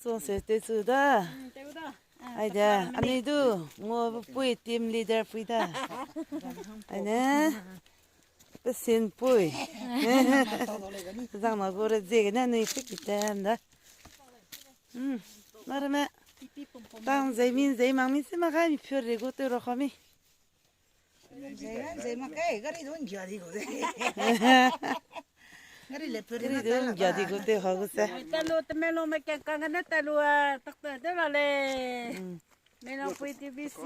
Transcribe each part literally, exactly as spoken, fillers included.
Song se te su da. Ai da, ani du, ngo pui team leader pui da. Ai ne, pesin pui. Zang ma gore ziegene nui pui ki ten da. Hmm, mare me. Tang zei min zei mang min se ma kai mi pure gu te ro kami. Zei, zei ma kai, gari du nggia di gu de. Gari le pure. Gari du nggia di gu te ha gu se. Talu te melo me ke kang ne talu a, tak te de la le. Hmm. Melo pui T B C,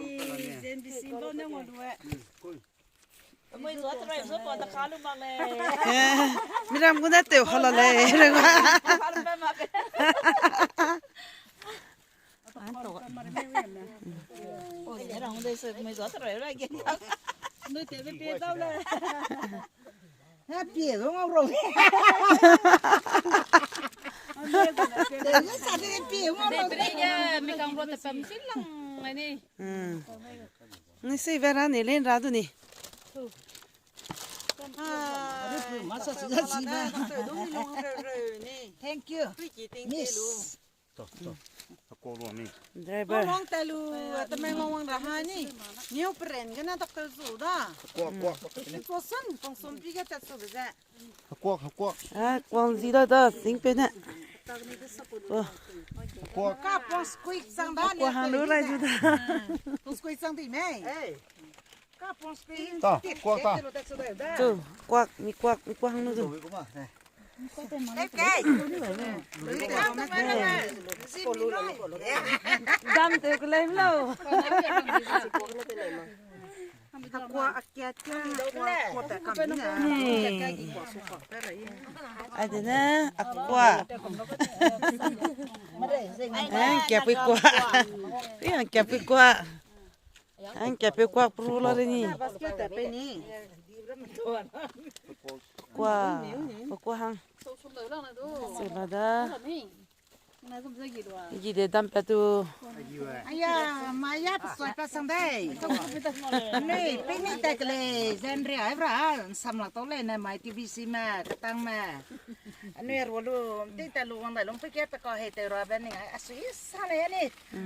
Z N B C bo ne ngo lu e. Mui zuat rai zo pa ta kalu ma le. Miram gu ne te hala le. Kalu ma ma ke. Ni si vera ni len ra du ni. Thank you. Miss. Driver. Long talu, Tamenglong wang ra ha ni. Niu peren gene doctor zu da. Kuak, kuak, kuak. Ko sun, kong sun pi ge tat su be ze. Kuak, kuak. Ah, kuang zi da da, sing pe ne. Kuak. Ka pong squeak sang da. Kuak hang lu rai zu da. Pong squeak sang di mei. Ka pong squeak. Ta, kuak ta. Tu, kuak, mi kuak, mi kuak hang lu du. Dam te ku lei lo. Akua akia kia, akua, akua ta kam ni na. Ai de ne, akua. Ai, kia pui kua. Ai, kia pui kua. Ai, kia pui kua pru lo de ni. Kua, kua hang. Su la da. Gi de dam pa tu. Aya, maya, pesoi pa sang dei. Nei, picnic ta kele, zen ria, ai bra, sam lak tau lei ne, mai T B C me, ketang me. Anui ru lu, ti ta lu wang dai lung pe kia ta ka hei te ra be ning, ai, asui sa le ni.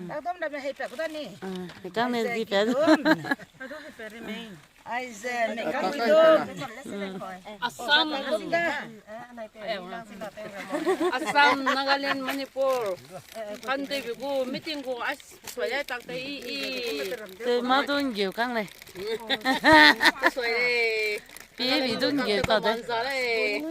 Ta dom da me hei pe ku da ni. Ni kang ne zi pe. Adu hei pe ri mei. Aize, mekang pui du. Assam, Assam, Nagaland, Manipur, country bi gu meeting gu ai suai ai tak te i i. Te ma dun geu kang lei. Te suai lei. Pi bi dun geu ta de. Banza lei.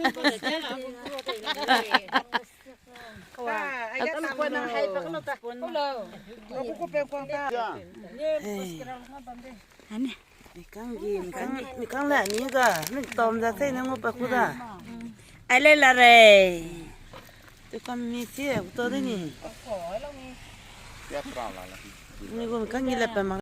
Ani. Mikang gi, mikang, mikang le ni ga, mi tom da se ne ngo pa ku da. Ai le la re. Te kam mi si e, to de ni. Ni gu mikang gi le pa ma.